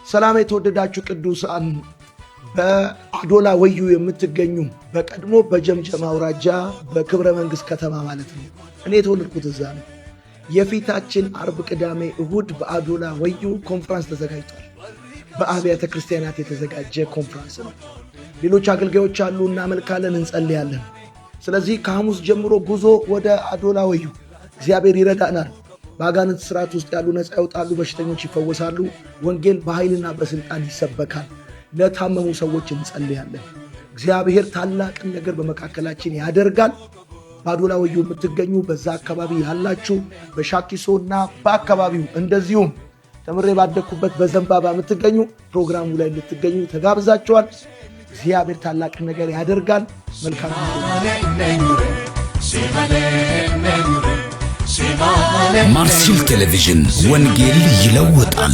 ሰላም የተወደዳችሁ ቅዱሳን፣ በአዶላ ወዩ የምትገኙ፣ በቀድሞ በጀምጀም አውራጃ በክብረ መንግስት ከተማ ማለት ነው። እኔ የተወለድኩት እዛ ነው። የፊታችን አርብ፣ ቅዳሜ፣ እሁድ በአዶላ ወዩ ኮንፈረንስ ተዘጋጅቷል። በአብያተ ክርስቲያናት የተዘጋጀ ኮንፈረንስ ነው። ሌሎች አገልጋዮች አሉ። እናመልካለን፣ እንጸልያለን። ስለዚህ ከሐሙስ ጀምሮ ጉዞ ወደ አዶላ ወዩ። እግዚአብሔር ይረዳናል። በአጋንንት ስርዓት ውስጥ ያሉ ነፃ ይወጣሉ፣ በሽተኞች ይፈወሳሉ። ወንጌል በኃይልና በስልጣን ይሰበካል። ለታመሙ ሰዎች እንጸልያለን። እግዚአብሔር ታላቅን ነገር በመካከላችን ያደርጋል። በአዶላ ወዩ የምትገኙ፣ በዛ አካባቢ ያላችሁ፣ በሻኪሶና በአካባቢው እንደዚሁም ተምሬ ባደግኩበት በዘንባባ የምትገኙ ፕሮግራሙ ላይ እንድትገኙ ተጋብዛችኋል። እግዚአብሔር ታላቅን ነገር ያደርጋል። መልካም። ማርሲል ቴሌቪዥን፣ ወንጌል ይለውጣል።